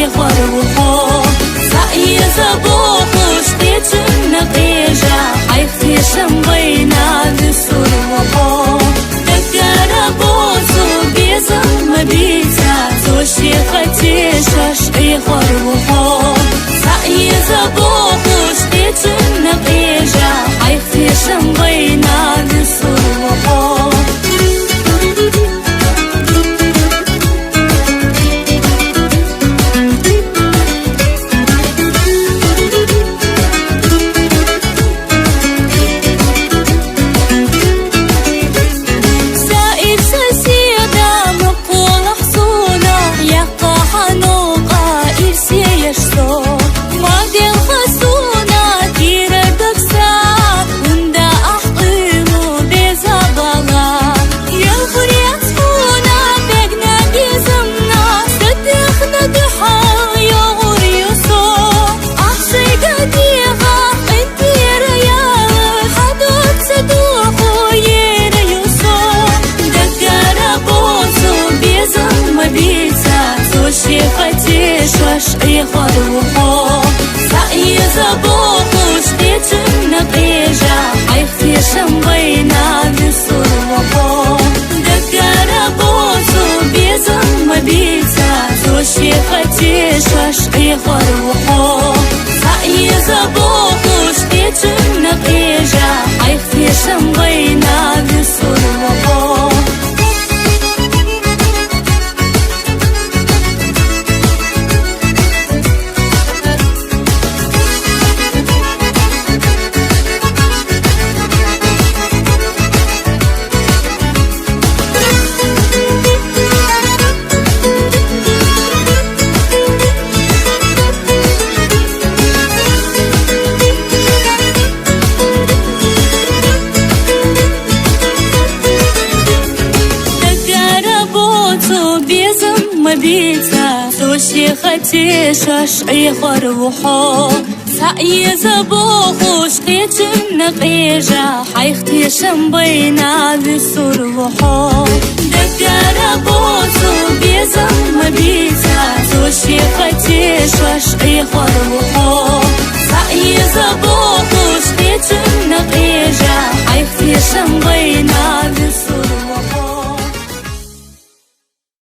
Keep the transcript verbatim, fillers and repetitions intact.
Хьехор ву хьо, цаӀ еза бохуш, кхечунна къежа, хьайх тешам байна вуьсур ву хьо. Даггара боцу безам ма бийца, цо шеха тешаш Ӏехор ву хьо. ЦаӀ еза бохуш, кхечунна къежа, хьайх тешам байна вуьсур ву хьо. Саир соседа мукъулахь суна, яккха хьанукъа ирсе еш со. Ма делха суна кира дагса, унда ахь къуьйлу беза бала. Ялхурец хьуна бегна безамна, са техна дуьхьа йогӀур ю со. Ахь сайга дегӀа къинтӀера яла, хьадуца духу ера ю со. Даггара боцу безам ма бийца, цо шеха тешаш Ӏехор ву хьо. ЦаӀ еза бохуш, кхечунна къежа, хьайх тешам байна вуьсур ву хьо. Даггара боцу безам ма бийца, цо шеха тешаш Ӏехор ву хьо. ЦаӀ еза бохуш, кхечунна къежа, хьайх тешам байна вуьсур ву хьо. Даггара боцу безам ма бийца, цо шеха тешаш Ӏехор ву хьо. ЦаӀ еза бохуш, кхечунна къежа, хьайх тешам байна вуьсур ву хьо. Даггара боцу безам ма бийца, цо шеха тешаш Ӏехор ву хьо. ЦаӀ еза бохуш, кхечунна къежа, хьайх тешам байна